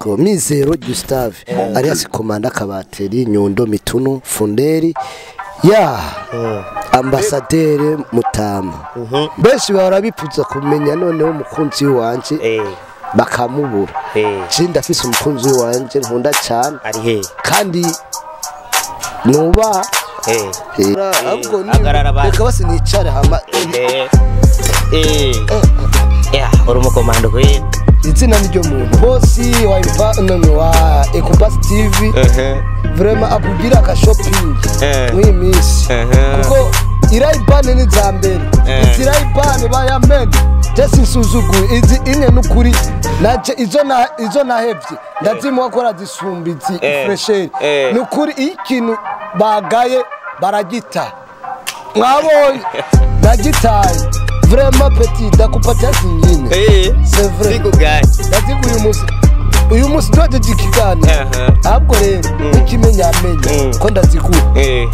Mizero Gustave alias Komanda Kabateri Nyundo Mitunu Funderi ya ambasaderi Mutama. Benshi bahora bipfuza kumenya noneho umukunzi wanje bakamubura. Je ndafise umukunzi wanje nkunda cyane ari he kandi nuba ahubwo reka basi nicare hama ya uri umukomando kwe izina niryo muntu bosi wa wa Ecobus TV vraiment akugira ka shopping muri minsi kuko irayibane ni za mbere izi irayibane bayamene jesi nsuzuguye izi imwe nukuri naje izo nahevye ndazimuha ko arazisumba izi fresheri nukuri iyo ikintu bagaye baragita mwabonye nagitaye vraiment petit ndakupatia zingine. C'est vrai siku gani ndaziguye uyu munsi tuwajeje ikiganiro ahubwo rero ikimenya amenye ko ndaziguye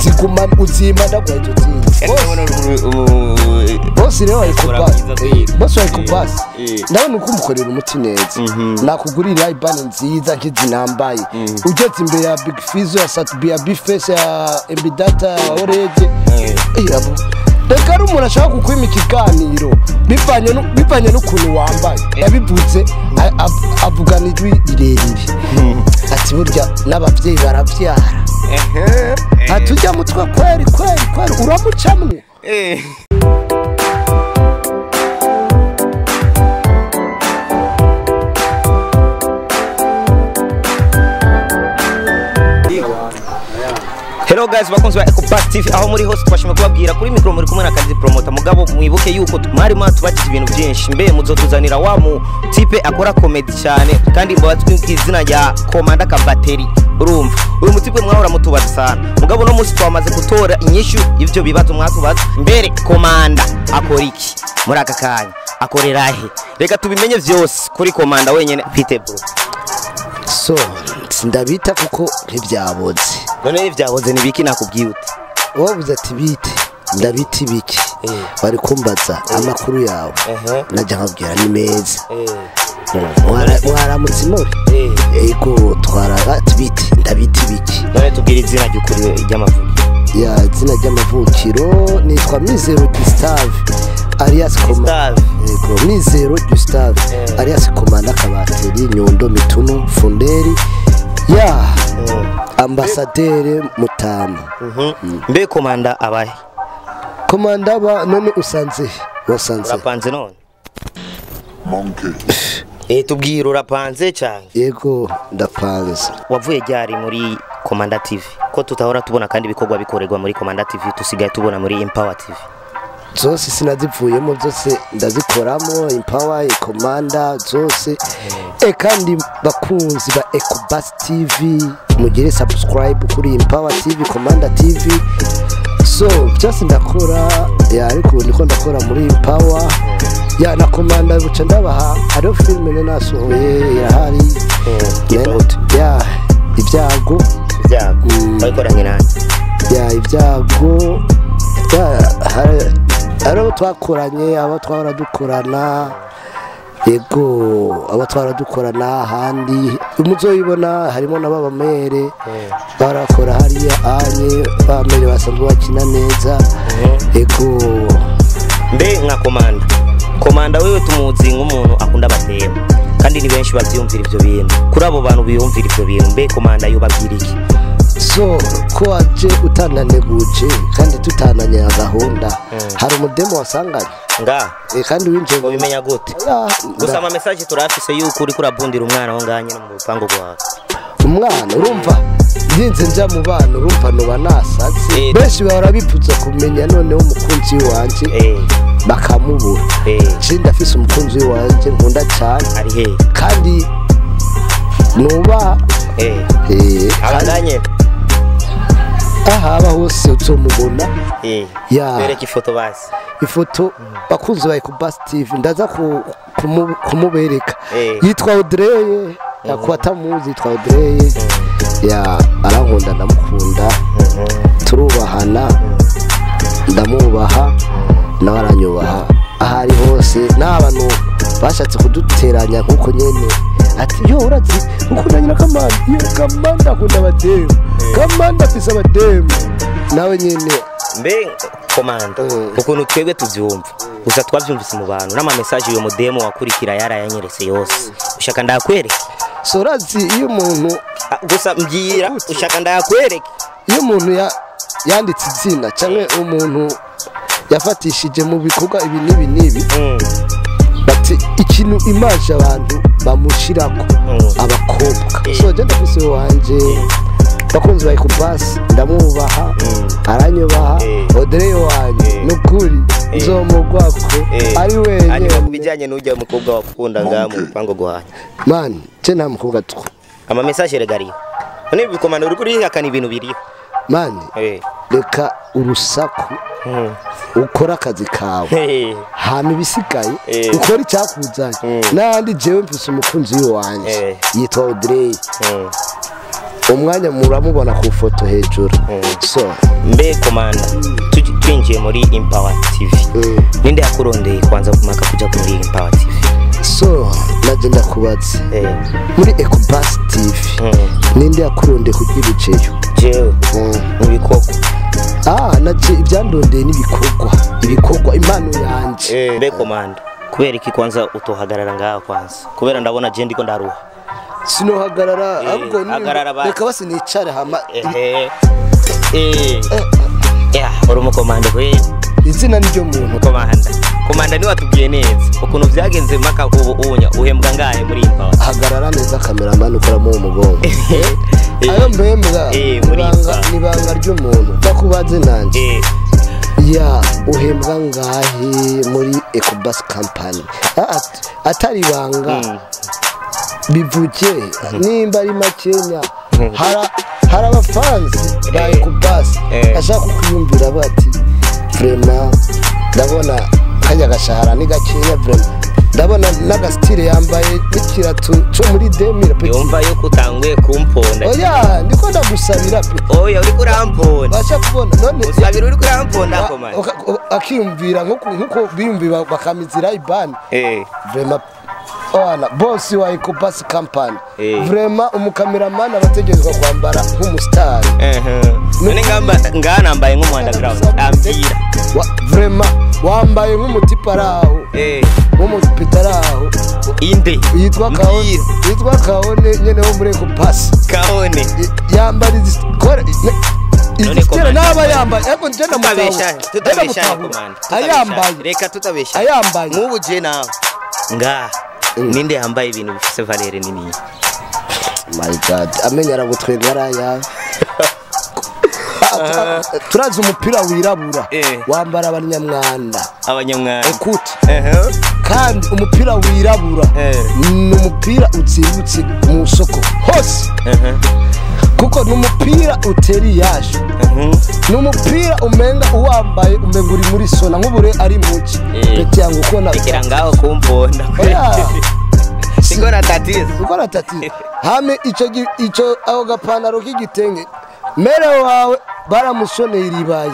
ziguma uzima ndaguha izo zindi bose rero bose bari kubasi ndabona uko umukorera umuti neza nakugurira ibane nziza nkizi nambaye ugeze imbere ya Big Fizzo ya Sat-B ya Bface ya Mbidata ya Orege. Reka ari umuntu ashaka kukwima ikiganiro bivanye n'ukuntu wambaye yabivutse avugana ijwi rirerire ati burya n'abavyeyi baravyara ati ujya mutwe kweri kweri kweri uramucamwe. Hello guys, bakunzi ba Ecobus TV aho muri hose twashimye kubabwira kuri micro muri kumwe na Kazi Promoter. Mugabo mwibuke yuko mwari mwatubajije ibintu byinshi mbe muzotuzanira wa mu type akora comedy cyane kandi mbatwi izina rya Komanda Kabateri. Urumva uyu mutipe mwahora mutubaza sana, mugabo no munsi twamaze gutora inyishu ivyo bibazo mwatubaza. Mbere Komanda akora iki muri aka kanya, akorera he? Reka tubimenye vyose kuri Komanda wenyene. Pite bro. So sindabita kuko ntibyaboze. None ivyaboze ni biki nakubwiye ute? Wabuze ati bite ndabita ibiki bari kumbaza amakuru yawe najya nkabwira ni meza. Mwaramutse muri yego twara ati bite ndabita ibiki. None tubwira izina ry'ukuri ry'amavukiro. Ya izina ry'amavukiro nitwa Mizero Gustave alias Komanda. Yego Mizero Gustave alias Komanda Kabateri Nyundo Mitunu Funderi ya ambasaderi Mutama. Mbe Komanda abahe? Komanda ba none usanze wasanze urapanze none tubwira urapanze cyane? Yego ndapanze. Wavuye ryari muri Komanda TV? Ko tutahora tubona kandi ibikorwa bikorerwa muri Komanda TV tusigaye tubona muri Empower TV. Zose sinazivuyemo zose ndazikoramo Empower Komanda zose. Kandi bakunzi ba Ecobus TV mugire subscribe kuri Empower TV Komanda TV. So byose ndakora ya ariko ndiko ndakora muri Empower ya na Komanda buca ndabaha hariho filme ne nasohoye irahari ya ibyago bayikoranye nande ya ibyago abo twakoranye abo twahora dukorana yego abo twahora dukorana ahandi muzoyibona harimo n'ababamere barakora hariya anye bamere basanzwe bakina neza yego. Mbe nka Komanda Komanda wewe tumuzi nk'umuntu akunda abatema kandi ni benshi bavyumvira ivyo bintu. Kuri abo bantu biyumvira ivyo bintu mbe Komanda yo babwira iki? So ko waje utananeguje kandi tutananye gahunda hari umudemo wasanganye nga kandi winje ubimenya gute? Gusa ama message turafise yuko uri kurabundira umwana wo nganye mu rupango rwawe. Umwana urumva ndinze nja mu bana urumva noba nasaze benshi bahora bipfuza kumenya noneho umukunzi wanje bakamubura. Je ndafise umukunzi wanje nkunda cyane ari he kandi nuba abandanye aha aba hose uzomubona. Ya bereka ifoto basi. Ifoto bakunzi ba Ecobus TV ndaza kumubereka. Yitwa Audrey yakwatamuzi yitwa Audrey ya arankunda ndamukunda turubahana ndamubaha nawe aranyubaha ahari hose n'abantu bashatse kuduteranya nkuko nyene Ati yo urazi ukundanye na Kamanda, yo Kamanda akunda abademu, Kamanda afise abademu nawe nyene. Mbe komanda, ukuntu twebwe tuvyumva gusa twavyumvise mu bantu n'ama message uyo mudemo wakurikira yarayanyerese yose. Ushaka ndakwereke? So urazi iyo umuntu gusa mbwira ushaka ndakwereke, iyo umuntu yanditse izina canke umuntu yafatishije mu bikorwa ibi n'ibi n'ibi, bati ikintu imaje abantu bamushirako abakobwa. So je ndafise wanje bakunzi ba Ecopass, ndamubaha, aranyubaha. Audrey wanje nukuri nzomugwako ari wenyene. Hanyuma kubijyanye n'ujya mukobwa wakunda ngaha mu rupango guhanya, man je nta mukobwa two ama message regariyo none bikomana uri kurihakana ibintu biriho man. Reka urusaku, ukora akazi kawe, hama ibisigaye ukora icyakuzanye. N'ahandi jewe mfise umukunzi wanje yitwa Audrey, umwanya muramubona ku foto hejuru. So mbe komanda, twinjiye muri Empower TV, ninde yakurondeye kwanza kumaka kuja muri Empower TV? So naje ndakubaza, muri Ecopass TV ninde yakurondeye kugira iceyo? Jewe mu bikorwa. Naje ibyandondeye n'ibikorwa, ibikorwa impano yanje. Mbe komanda, kubera iki kwanza utohagarara ngaha kwanza? Kubera ndabona je ndiko ndaruha. Sinohagarara ahubwo reka basi nicare hama. Uri umukomanda kweli. Izina niryo muntu. Komanda, komanda ni watubwiye neza ukuntu vyagenze maka ubu unya uhembwa ngahe muri Empower? Hagarara neza cameraman ukora mu mugongo. Ayo mbembwa nibanga ry'umuntu ndakubaze nanje. Ya uhembwa ngahe muri Ecopass company? Atari banga bivuke nimba ari makenya. Hari abafansi ba Ecopass ashaka kukwiyumvira bati vraiment ndabona kajya gashahara ni gakenya, vraiment ndabona n'agastire yambaye n'ikirato cyo muri 2000 petit. Yumva yuko utanguye kumponda. Oya ndiko ndagusabira pe. Oya uri kuramponda. Basha kubona none usabira uri kuramponda komanda. Akiyumvira nkuko biyumvira bakamizira ibani. Vraiment wana boss wa Ecopass company. Vraiment umukameraman abategerezwa kwambara nk'umustar. None ngamba nganambaye nk'umu underground ambira. Vraiment wambaye nk'umutiparaho. Nk'umupitaraho. Inde yitwa Kaone, yitwa Kaone nyene wo muri Ecopass. Kaone yambara izikore none naba yambaye ariko nje ndamubesha tutabesha komanda. Ayambaye reka tutabesha. Ayambaye nk'ubu je nawe nga ninde yambaye ibintu bifise valeur nini? My God, amenya aragutwenga araya. Turazi umupira wirabura wambara abanyamwanda. Abanyamwanda. Écoute. Kandi umupira wirabura ni umupira utsimbutse mu soko hose. Kuko ni umupira utera iyaje. Ni umupira umenga uwambaye umenga uri muri sona nk'ubure ari muki. Peti yangu uko na rekera ngaho kumponda. Siko tatizo. Uko tatizo. Hame ico aho gapantaro k'igitenge mere wawe baramushoneye iribaye.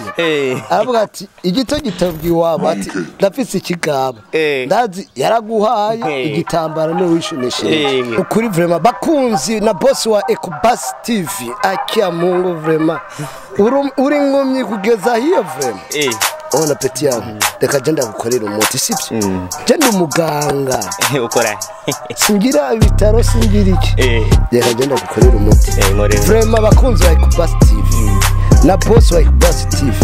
Aravuga ati igito gitabwa iwabo, ati ndafise ikigaba. Ndazi yaraguhaye igitambaro ni wishonesheje. Ukuri vraiment bakunzi na boss wa Ecopass TV akia Mungu vraiment uri ngumyi kugeza hiyo vraiment. Ona peti yangu reka je ndagukorera umuti sibyo? Je ndi umuganga. Ukora singira ibitaro singira iki. Reka je ndagukorera umuti. Vraiment bakunzi ba Ecopass TV na boss wa Ecopass TV,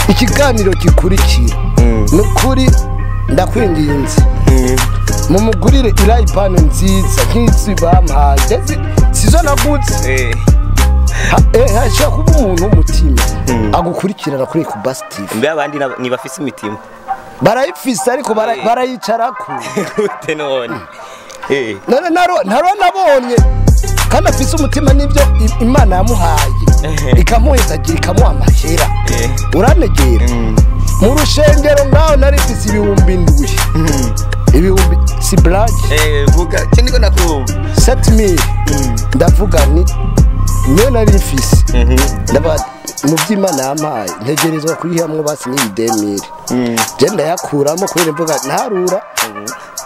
ikiganiro gikurikira nukuri ndakwinginze mumugurire irayipano nziza nk'izi bampaye sizo nagutse. Hashobora kuba umuntu w'umutima agukurikirana kuri Ecopass TV. Mbe abandi ntibafise imitima barayifise ariko barayicarako. Gute none? None naro nabonye kandi afise umutima nibyo Imana yamuhaye ikamuhezagira ikamuha amahera. Uranegera mu rushengero ngaho nari mfise 7,000. Ibihumbi si blague. Vuga ndiko nakumva 7,000. Ndavuga ni niyo nari mfise. Ndavuga mu by'Imana yampaye ntegerezwa kuyihamwe basi ni 2,000. Je ndayakuramo kubera mvuga ntarura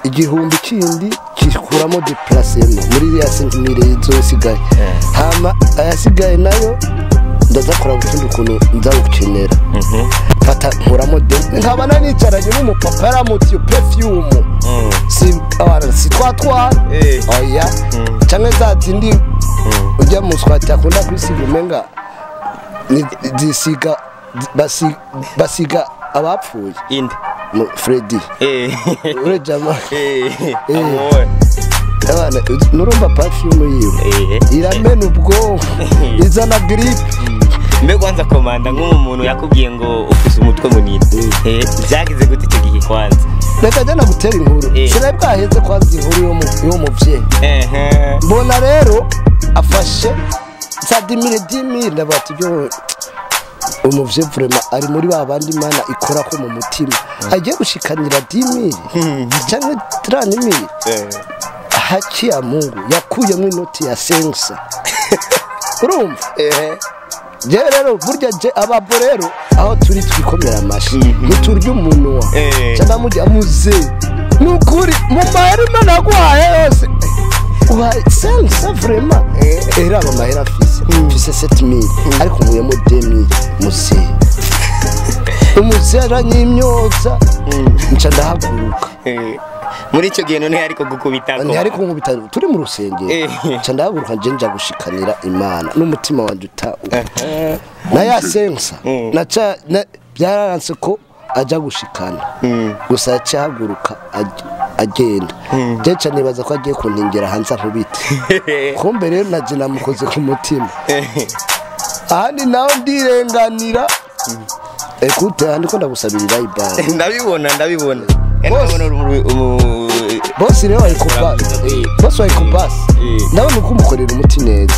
igihumbi kindi Kikuramo déplacement muri ya 5000 izosigaye, hama ayasigaye nayo ndaza kuraba utundi ukuntu nza gukenera. Fata nkuramo de, nkaba nanicaranye n'umupapa yaramutiye perfume, si abana, si twatwara. Oya, canke za zindi ujya mu swati akunda kwisiga, umenga zisiga basiga abapfuye. Inde? Freddy. Urejama. Amore. Abana, nurumva perfume yiwe iramena ubwonko, izana grippe. Mbe kwanza komanda, nk'umuntu yakubwiye ngo ufise umutwe munini, vyagize gute icyo gihe kwanza? Reka jya nagutera inkuru. Sinari bwaheze kwanza inkuru y'uwo muvyeyi. Mbona rero afashe za 10 000 10 000, ndavuga ati byo umuvyeyi vraiment ari muri ba bandi Imana ikora ko mu mutima, agiye gushikanira 10 000 canke 30 000. Haki ya Mungu, yakuyemo inoti ya 500. Urumva? Je rero burya je ababo rero aho turi twikomera amashi, ntiturya umunwa. Cyangwa mujya muze, ni ukuri mu mahera Imana yaguhaye yose ubaye 500 vraiment. Era aba mahera mfise 7000, ariko nkuyemo 2000. Muze umuze aranyimyoza, nca ndahaguruka. Muri icyo gihe none ariko gukubitako? Ntiyari kunkubita, turi mu rusengero. Nca ndahaguruka, nje nja gushikanira Imana n'umutima wanje uta na ya 500. Naca byararanse ko aja gushikana, gusa yaciye ahaguruka agenda. Je nca nibaza ko agiye kuntingera hanze ankubite. Kumbe rero naje namukoze ku mutima, ahandi nawe ndirenganira. Écoute, ahandi ko ndagusabirira ibara. Ndabibona, ndabibona. Boss. Ndabona Boss rero wari kuba boss, wari kubasi. Ndabona uko umukorera umuti neza,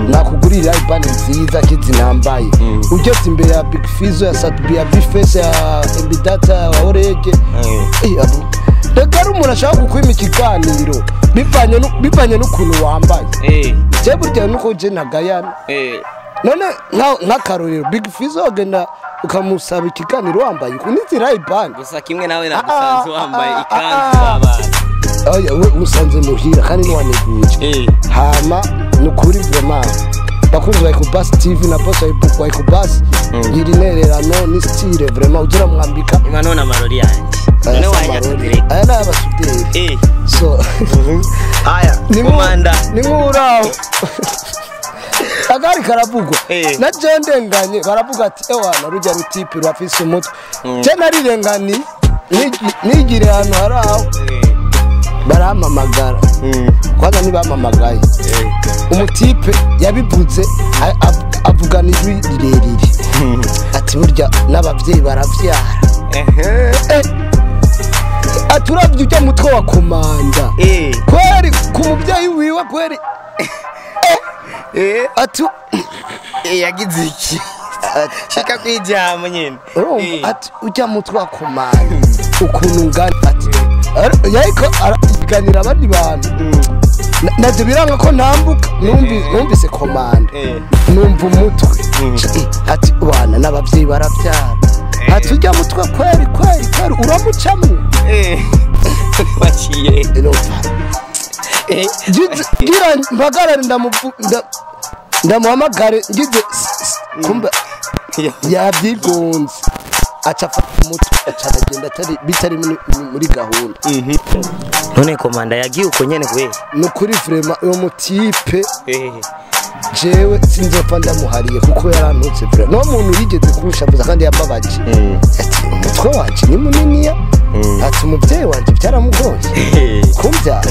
nakugurira ibani nziza kizi nambaye, ugeze imbere ya Big Fizzo, ya Sat-B, ya Bface, ya Mbidata, ya Orege. Reka ari umuntu ashaka kukwima ikiganiro bivanye n'ukuntu wambaye. Je burya nuko je ntagayana. None nk'akarorero Big Fizzo wagenda ukamusaba ikiganiro wambaye uku n'izi Ray-Ban? Gusa kimwe nawe nagusanze wambaye ikanzu y'abana. Oya, we usanze muhira kandi ntiwaneguje. Hama ni ukuri vraiment, bakunzi ba Ecobus TV na boss wa Ecobus, gira intererano ni style vraiment ugira mwambika. Ima none amarori yanjye none wanyatse direct. Aya ni ay'abasuderi. So Aya komanda. Ni nk'uraho akari karavugwa. Na je ndenganye baravuga ati ewana rujya rutipe rurafise umutwe. Je narirengani nigire ahantu hari aho barampamagara. Kwanza ntibamamagaye, umutipe yabivuze avugana ijwi rirerire ati burya n'abavyeyi baravyara. Ati uravye ujya mutwe wa komanda, kweri ku muvyeyi wiwe kweri. Ati Yagize iki? Shika kwijambo nyine. Urumva? Ati ujya mutwe wa komanda ukuntu ungana, ati yariko araganira abandi bantu. Navyo biranga ko ntambuka numvise komanda, numva umutwe. Ati bana n'abavyeyi baravyara, ati ujya mutwe kweri kweri kweri uramucamwo. Waciye? Urumva? Ngira mpagarare ndamuhamagare, ngize kumbe yabyigonze, aca afata umutwe, aca aragenda atari bitari muri gahunda. None komanda yagiye uko nyene kweri? Ni ukuri vraiment uwo mutipe jewe sinzopfa ndamuhariye kuko yarantutse vraiment. Niwo muntu yigeze kunshavuza kandi yambabaje, ati umutwe wanje ni muniniya, ati umuvyeyi wanje byaramugoye kumbyara.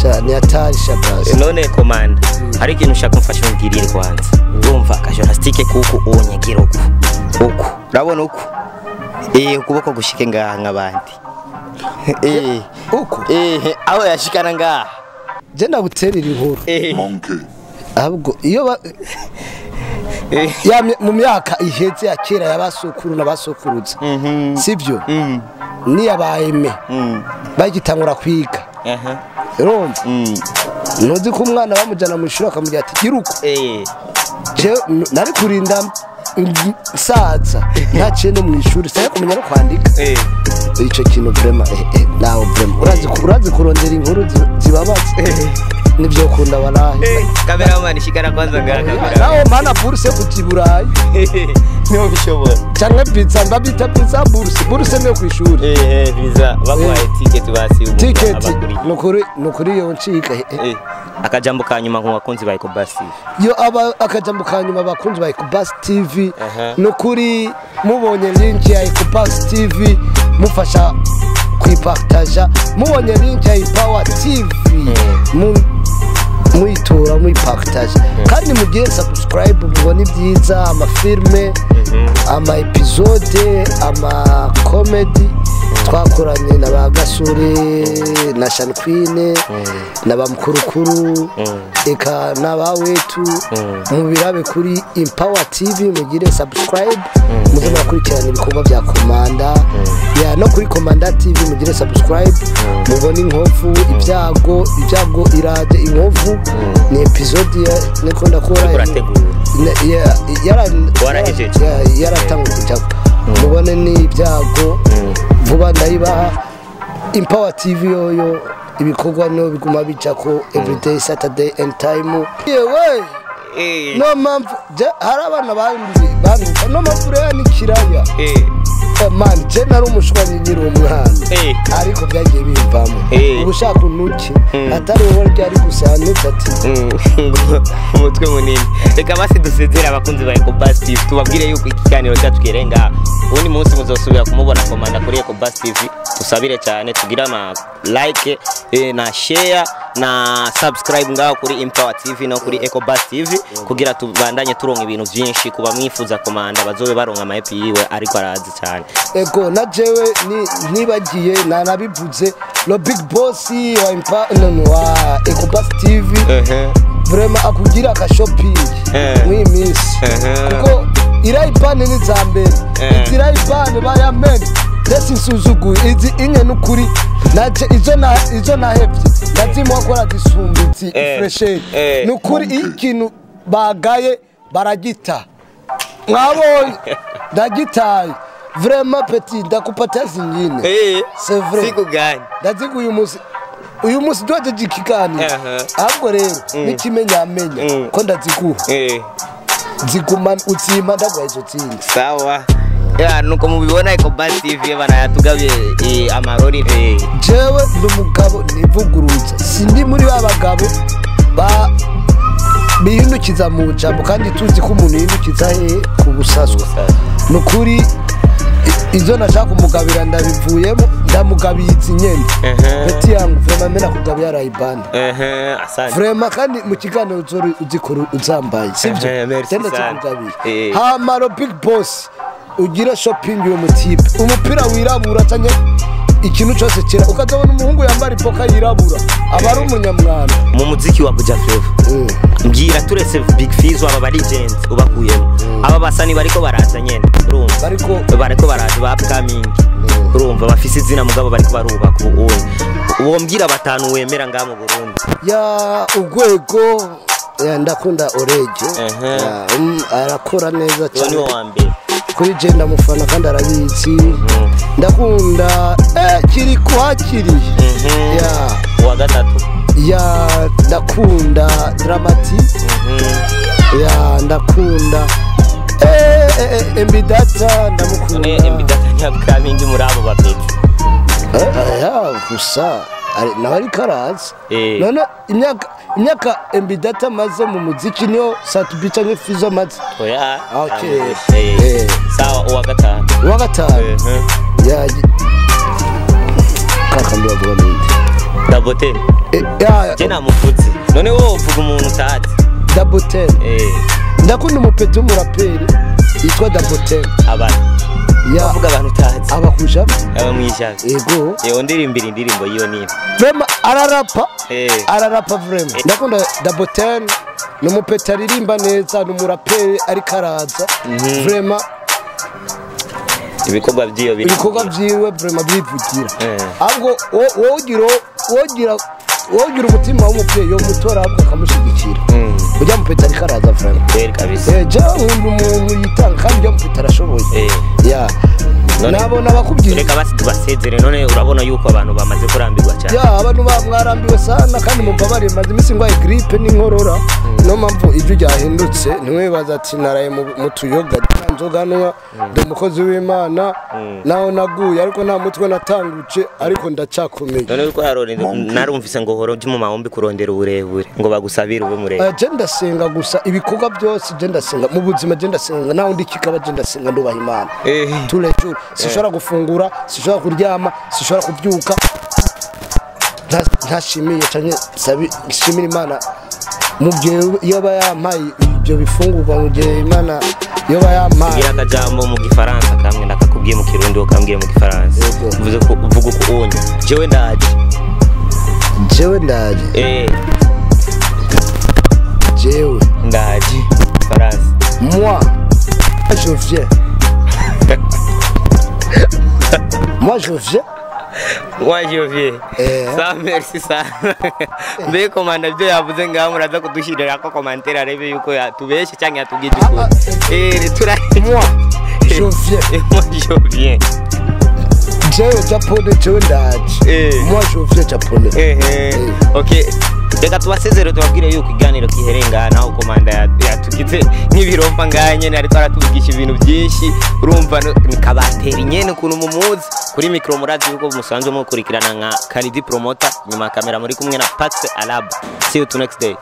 Sha ni hatari shabazi. None komanda, hari ikintu ushaka umfashe umbwirire kwanza. Urumva akajournalistique kuko unyegera uku uku, urabona uku ukuboko gushike ngaha nk'abandi. Uku? Aho yashikana ngaha. Je ndaguterera inkuru. Ahubwo iyo ya mu myaka iheze ya kera y'abasokuru n'abasokuruza, sibyo, niyabayeme bagitangura kwiga, urumva, ntuzi ko umwana bamujyana mu ishuri akamubwira ati gira uko. Jewe nari kurinda nsaza ntaciye no mu ishuri, sinari kumenya no kwandika. Ico kintu vraiment nawe vraiment urazi kurondera inkuru zibabaza nivyo kunda walahi. Cameraman shikana kwanza ngaka. Nawe mana bourse kutiburayi. Niho bishobora. Canke pizza mbabita pizza bourse niyo kwishuri. Visa baguhaye ticket basi ubu. Ticket nukuri yo ncika. Akajambo kanyuma ku bakunzi ba Ecobus TV. Yo aba akajambo kanyuma bakunzi ba Ecobus TV. Nukuri mubonye link ya Ecobus TV mufasha kwipartaja, mubonye link ya Power TV muyitora muyipartaja, kandi mugire subscribe mubone ibyiza, ama filme, ama episode, ama comedy twakoranye na ba Gasore na Shanquine na ba Mkurukuru eka na ba wetu. Mubirabe kuri Empower TV mugire subscribe muze murakurikirana ibikorwa bya Komanda ya no kuri Komanda TV mugire subscribe mubone inkovu ibyago iraje inkovu ni episode ya niko ndakora yaratangwa kujya mubone ni ibyago vuba ndayibaha. Empower TV yoyo ibikorwa no biguma bijako everyday Saturday and time. Yewe no mpamvu hari abana bandi no mpamvu rero ni kiraya man je nari umushwanyi nyiri umwana ariko byagiye bimvamo ubushaka untuki atari wowe ryari gusa nutse ati umutwe munini. Reka basi dusezere abakunzi ba Ecobus TV tubabwire yuko ikiganiro cyacu kirenga ubundi munsi muzosubira kumubona Komanda kuri Ecobus TV. Tusabire cyane tugira ama like na share na subscribe ngaho kuri Empower TV no kuri Ecobus TV kugira tubandanye turonka ibintu byinshi kuba mwifuza Komanda bazobe baronka ama EP yiwe ariko arazi cyane. Ego na jewe nibagiye na nabivuze lo big boss wa Empower wa Ecobus TV vraiment akugira ka shopping muri minsi kuko irayipane ni za mbere irayipane bayamene ndetse insuzuguye izi inye nukuri naje izo nahevye ndazimwa kora zisumbitsi fresher nukuri ikintu bagaye baragita mwabonye ndagitaye vraiment petit ndakupatia zingine. C'est vrai siku gani ndaziguye uyu munsi duhejeje ikiganiro ahubwo rero nikimenya amenya ko ndaziguha ziguma uzima ndaguha izo zindi sawa. Ya nuko mubibona Ecobus TV bana yatugabye amarori. Jewe ndi umugabo nivuguruza sindi muri ba bagabo ba bihindukiza mu jambo kandi tuzi ko umuntu yihindukiza he ku busaswa. Nukuri izo nashaka kumugabira ndabivuyemo ndamugabiye inyene peti yangu vraiment mena kugabira rayibanda. Asante vraiment kandi mu kiganiro uzikora uzambaye sivyo tenda kugabiye. Hamaro big boss ugira shopping uyo mutipe umupira wirabura cyane ikintu cyose kera ukazabona umuhungu yambara ipoka yirabura aba ari umunyamwana mu muziki wa Buja Flavor. Mbwira turetse Big Fizzo aba legends ubakuyemo aba basani bariko baraza nyene urumva bariko baraza ba upcoming urumva bafise izina mugabo bariko barubaka ubu uwo mbwira batanu wemera nga mu Burundi ya ugwego ya ndakunda Orejo arakora neza cyane niwe wa mbere kuri je ndamufana kandi arabizi ndakunda kiri kuhakiri ya wa gatatu ya ndakunda Dramati ya ndakunda Embidata ndamukunda. Embidata ni upcoming muri abo bapeti ya gusa nawe ari karazi none imyaka Embidata maze mu muziki niyo Satubi canke Fizzo maze. Oya okay sawa uwa gatanu ya kakambira vuga ninde Double 10 ya je namuvuze none wowe uvuga umuntu utazi Double 10 ndakunda umupeti w'umuraperi yitwa Double 10 abantu ya uvuga abantu utazi abakuja aba mwijana yego yewe ndirimbira indirimbo yiyo niyo vraiment ararapa vraiment ndakunda Double 10 ni umupeti aririmba neza ni umuraperi ariko araza vraiment ibikorwa byiwe ibikorwa byiwe vraiment bivugira ahubwo wogira Wogira umutima w'umubyeyi yo mutora ahubwo akamushyigikira. Ujya mupeta ariko araza vraiment. Kweli kabisa. Jewe nkunda umuntu yitanga, kandi ujya mupeta arashoboye. Ya. Nabona bakubwiye. Reka basi tubasezere none, urabona yuko abantu bamaze kurambirwa cyane. Ya, abantu bamwarambiwe sana, kandi mumbabarire, maze iminsi ndwaye grippe n'inkorora, niyo mpamvu ijwi ryahindutse. Ntiwibaze ati naraye mu tuyoga, nta nzoga nywa, ndi umukozi w'Imana, naho naguye ariko nta mutwe natanguje, ariko ndacyakomeye. None uriko harorera, narumvise ngo horo mu mahombi kurondera uburebure ngo bagusabire ube muremure. Je ndasenga gusa, ibikorwa byose je ndasenga mu buzima, je ndasenga naho ndi kikaba, je ndasenga, ndubaha Imana tous les jours. Sinshobora gufungura, sinshobora kuryama, sinshobora kubyuka ntashimiye canke nshimira Imana mu gihe yoba yampaye ibyo bifungurwa, mu gihe Imana yoba yampaye. Gira akajambo mu Gifaransa kamwe, ndakakubwiye mu Kirundi, ukambwiye mu Gifaransa. Yego. Uvuze ko uvuga uko unye jewe ndaje. Jewe ndaje. Jewe Ndaje Gifaransa. Moi je viens, moi je viens. Moi je viens. Ça, merci sana. Mbe komanda, ibyo yavuze ngaho muraza kudushyirira ko commentaire, arebe yuko yatubeshe cyangwa yatubwiye ukuri. Ah, Tura Moi je viens. Moi je viens. Jewe japonais, jewe ndaje. Moi je viens japonais. Okay. Reka tubasezere, tubabwire yuko iganiro kiherengana naho komanda yatugize nk'ibiromba ngaha nyene, ariko aratuvugisha ibintu byinshi. Urumva ni kabateri nyene ukuntu mumuzi kuri micro, murazi yuko musanzwe mukurikirana nka Kanidi Promoter, nyuma ya kamera muri kumwe na Pax Alab. See you to next day.